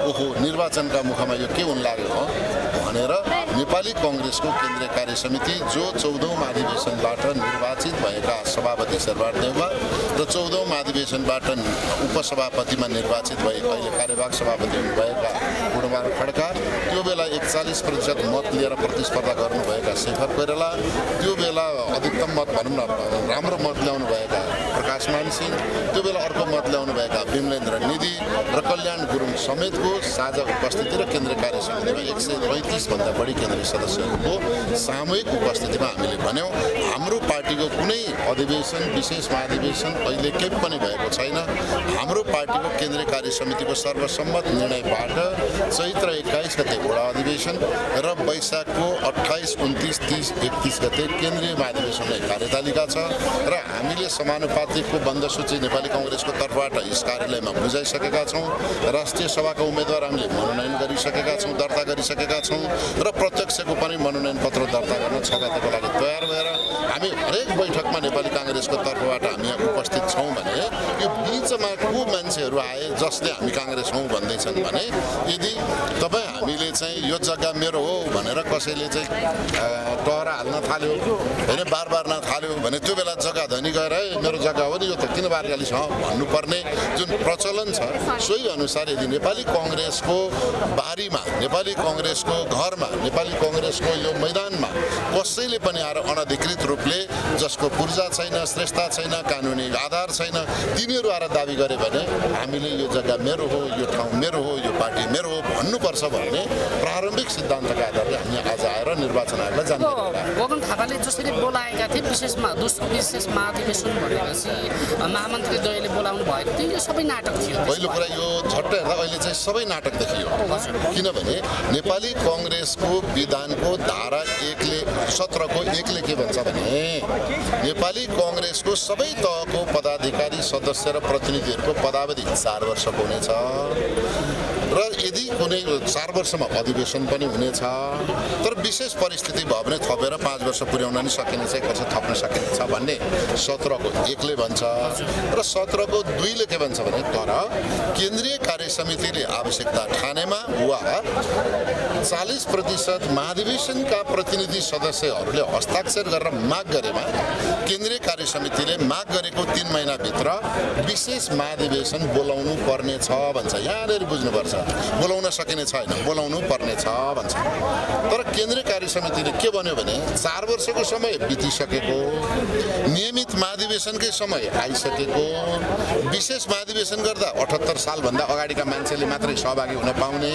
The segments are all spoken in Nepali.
ओहो निर्वाचनका मुखमा यो के हुन लाग्यो हो भनेर नेपाली कांग्रेसको केन्द्रीय कार्य समिति जो 14औं महाधिवेशनबाट निर्वाचित भएका सभापति शेरबहादुर देउवा र 14औं महाधिवेशनबाट उपसभापतिमा निर्वाचित भए अहिले कार्यवाहक सभापति हुनुभएका पूर्णबहादुर खड्का, त्यो बेला 41% मत लिएर प्रतिस्पर्धा गर्नुभएका शेखर कोइराला, त्यो बेला अधिकतम मत भनौँ न राम्रो मत ल्याउनु भएका प्रकाशमान सिंह, त्यो बेला अर्को मत ल्याउनु भएका विमलेन्द्र निधि र कल्याण गुरुङ समेतको साझा उपस्थिति र केन्द्रीय कार्य समितिमा 135 भन्दा बढी केन्द्रीय सदस्यहरूको सामूहिक उपस्थितिमा हामीले भन्यौं हाम्रो पार्टीको कुनै अधिवेशन विशेष महाधिवेशन अहिले केही पनि भएको छैन। हाम्रो पार्टीको केन्द्रीय कार्य समितिको सर्वसम्मत निर्णयबाट चैत्र 21 गते वडा अधिवेशन र वैशाखको 28, 29, 30, 31 गते केन्द्रीय महाधिवेशनलाई कार्यतालिका छ र हामीले समानुपातिकको बन्द सूची नेपाली कांग्रेसको तर्फबाट यस कार्यालयमा बुझाइसकेका छौं। राष्ट्रिय सभाका उम्मेदवार हामीले मनोनयन गरिसकेका छौं, दर्ता गरिसकेका छौं र प्रत्यक्षको पनि मनोनयन पत्र दर्ता गर्न 6 गतेको लागि तयार भएर हामी हरेक बैठकमा नेपाली कांग्रेसको तर्फबाट हामी यहाँ उपस्थित छौं भने यो बीचमा को मान्छेहरू आए जसले हामी कांग्रेस हौं भन्दैछन् भने यदि तपाई हामीले चाहिँ यो जग्गा मेरो हो भनेर कसैले चाहिँ टहरा हाल्न थाल्यो हैन बार नथाल्यो भने त्यो बेला जग्गा धनी गएर मेरो जग्गा हो नि यो त किन बारगाली छ भन्नुपर्ने जुन प्रचलन छ सोही अनुसार यदि नेपाली कांग्रेसको बारीमा नेपाली कांग्रेसको घरमा नेपाली कांग्रेसको यो मैदानमा कसैले पनि आएर अनधिकृत रूपले जसको पूर्जा छैन श्रेष्ठता छैन कानुनी आधार छैन तिनीहरू आएर दाबी गरे भने हामीले यो जग्गा मेरो हो यो ठाउँ मेरो हो यो पार्टी मेरो हो भन्नुपर्छ भन्ने प्रारम्भिक सिद्धान्तका आधारले हामी आज आएर निर्वाचन आयोगलाई जानकारी गगन थापाले जसरी बोलाएका थिए विशेष महाधिवेशन भनेपछि महामन्त्री द्वयले बोलाउनु भएको थियो यो सबै नाटक थियो। पहिलो कुरा यो झट्ट हेर्दा अहिले चाहिँ सबै नाटक देखियो किनभने नेपाली कांग्रेसको विधानको धारा 17 को 1 ले के भन्छ भने नेपाली कांग्रेसको सबै तहको पदाधिकारी सदस्य र प्रतिनिधिहरूको पदावधि 4 वर्षको हुनेछ र यदि कुनै 4 वर्षमा अधिवेशन पनि हुनेछ तर विशेष परिस्थिति भयो भने थपेर 5 वर्ष पुर्याउन नि सकिने चाहिँ कसै थप्न सकिन्छ भन्ने 17 को 1 ले भन्छ र 17 को 2 ले के भन्छ भने तर केन्द्रीय कार्य समितिले आवश्यकता ठानेमा वा 40% महाधिवेशनका प्रतिनिधि सदस्यहरूले हस्ताक्षर गरेर माग गरेमा केन्द्रीय कार्य समितिले माग गरेको 3 महिनाभित्र विशेष महाधिवेशन बोलाउनु पर्ने छ भन्छ। यहाँनिर बुझ्नुपर्छ बोलाउन सकिने छैन बोलाउनु पर्ने छ भन्छ। तर केन्द्रीय कार्य समितिले के भन्यो भने 4 वर्षको समय बितिसकेको नियमित महाधिवेशनकै समय आइसकेको विशेष महाधिवेशन गर्दा 78 साल भन्दा अगाडिका मान्छेले मात्रै सहभागी हुन पाउने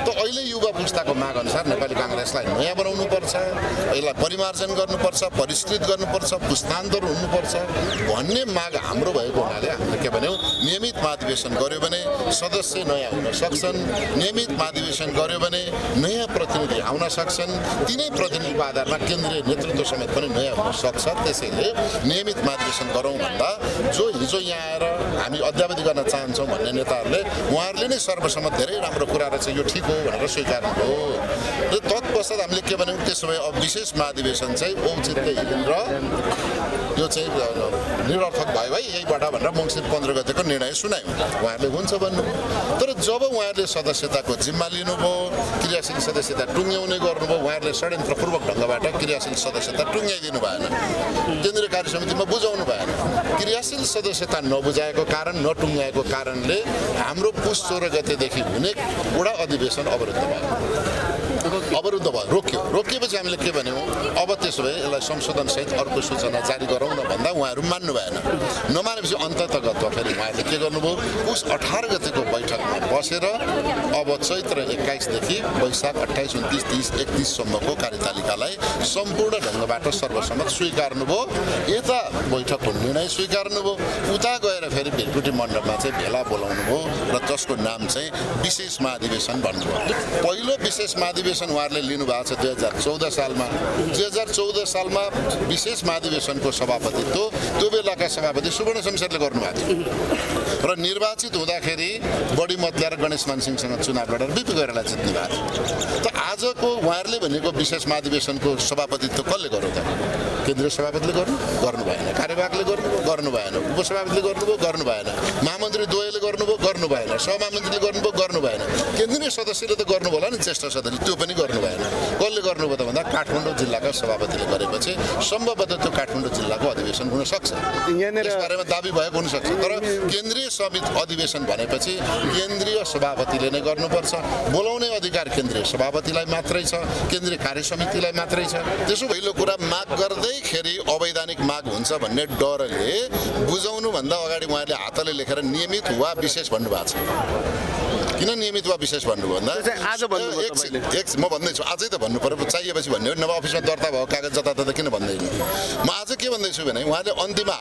त अहिले युवा पुस्ताको माग अनुसार नेपाली कांग्रेसलाई नयाँ बनाउनु पर्छ यसलाई परिमार्जन गर्नुपर्छ परिष्कृत गर्नुपर्छ पुस्तान्तर हुनुपर्छ भन्ने माग हाम्रो भएको हुनाले हामीले के भन्यौ नियमित महाधिवेशन गर्यो भने सदस्य नयाँ हुन सक्छन् नियमित महाधिवेशन गर्यो भने नयाँ प्रतिनिधि आउन सक्छन् तिनै प्रतिनिधिको आधारमा केन्द्रीय नेतृत्व समेत पनि नयाँ हुन सक्छ। त्यसैले नियमित महाधिवेशन गरौँ भन्दा जो हिजो यहाँ आएर हामी अध्यावधि गर्न चाहन्छौँ भन्ने नेताहरूले उहाँहरूले नै सर्वसम्मत धेरै राम्रो कुराहरू चाहिँ यो ठिक हो भनेर स्वीकार्नुभयो र तत्पश्चात हामीले के भन्यौँ त्यसो भए अब विशेष महाधिवेशन चाहिँ औचित्यहीन र यो चाहिँ निरर्थक भयो है यहीबाट भनेर मङ्सिर 15 गतेको निर्णय सुनायौँ उहाँहरूले हुन्छ भन्नुभयो। तर जब उहाँहरूले सदस्यताको जिम्मा लिनुभयो क्रियाशील सदस्यता टुङ्ग्याउने गर्नुभयो उहाँहरूले षड्यन्त्रपूर्वक ढङ्गबाट क्रियाशील सदस्यता टुङ्ग्याइदिनु भएन केन्द्रीय कार्य समितिमा बुझाउनु भएन क्रियाशील सदस्यता नबुझाएको कारण नटुङ्ग्याएको कारणले हाम्रो पुस 16 गतेदेखि हुने वडा अधिवेशन अवरुद्ध भयो रोकिएपछि हामीले के भन्यौँ अब त्यसो भए यसलाई संशोधन सहित अर्को सूचना जारी गरौँ न भन्दा उहाँहरू मान्नु भएन नमानेपछि अन्ततगत फेरि उहाँहरूले के गर्नुभयो पुस 18 गतेको बैठकमा बसेर अब चैत्र 21 देखि वैशाख 28, 29, 30, 31 सम्मको कार्यतालिकालाई सम्पूर्ण ढङ्गबाट सर्वसम्मत स्वीकार्नुभयो यता बैठकको निर्णय स्वीकार्नुभयो उता गएर फेरि भेलकुटी मण्डपमा चाहिँ भेला बोलाउनु भयो र जसको नाम चाहिँ विशेष महाधिवेशन भन्नुभयो। पहिलो विशेष महाधिवेशन उहाँहरूले लिनुभएको छ 2014 सालमा 2014 सालमा विशेष महाधिवेशनको सभापतित्व त्यो बेलाका सभापति सुवर्ण शमशेरले गर्नुभएको थियो र निर्वाचित हुँदाखेरि बढी मत ल्याएर गणेश मानसिंहसँग चुनाव लडेर बिपी कोइराला जित्नु भएको थियो। त आजको उहाँहरूले भनेको विशेष महाधिवेशनको सभापतित्व कसले गर्नु त? केन्द्रीय सभापतिले गर्नु भएन, कार्यवाहकले गर्नु भएन, उपसभापतिले गर्नु भएन, महामन्त्री द्वयले गर्नु भएन, सहमहामन्त्रीले गर्नु भएन, केन्द्रीय सदस्यले त गर्नु होला नि, ज्येष्ठ सदस्यले त्यो पनि गर्नु भएन। कसले गर्नुभयो त भन्दा काठमाडौँ जिल्लाका सभापतिले गरेपछि सम्भवतः त्यो काठमाडौँ जिल्लाको अधिवेशन हुन सक्छ। यस बारेमा दाबी भएको हुन सक्छ, तर केन्द्रीय समिति अधिवेशन भनेपछि केन्द्रीय सभापतिले नै गर्नुपर्छ। बोलाउने अधिकार केन्द्रीय सभापतिलाई मात्रै छ, केन्द्रीय कार्य समितिलाई मात्रै छ। त्यसो पहिलो कुरा माग गर्दैखेरि अवैधानिक माग हुन्छ भन्ने डरले बुझाउनु भन्दा अगाडि उहाँले हातले लेखेर नियमित वा विशेष भन्नुभएको छ। किन नियमित वा विशेष भन्नुभयो भन्दा म भन्दैछु आजै त भन्नु पर्यो, चाहिएपछि भन्ने हो, नभए अफिसमा दर्ता भएको कागज जताततै किन भन्दैन। म आज के भन्दैछु भने उहाँले अन्तिममा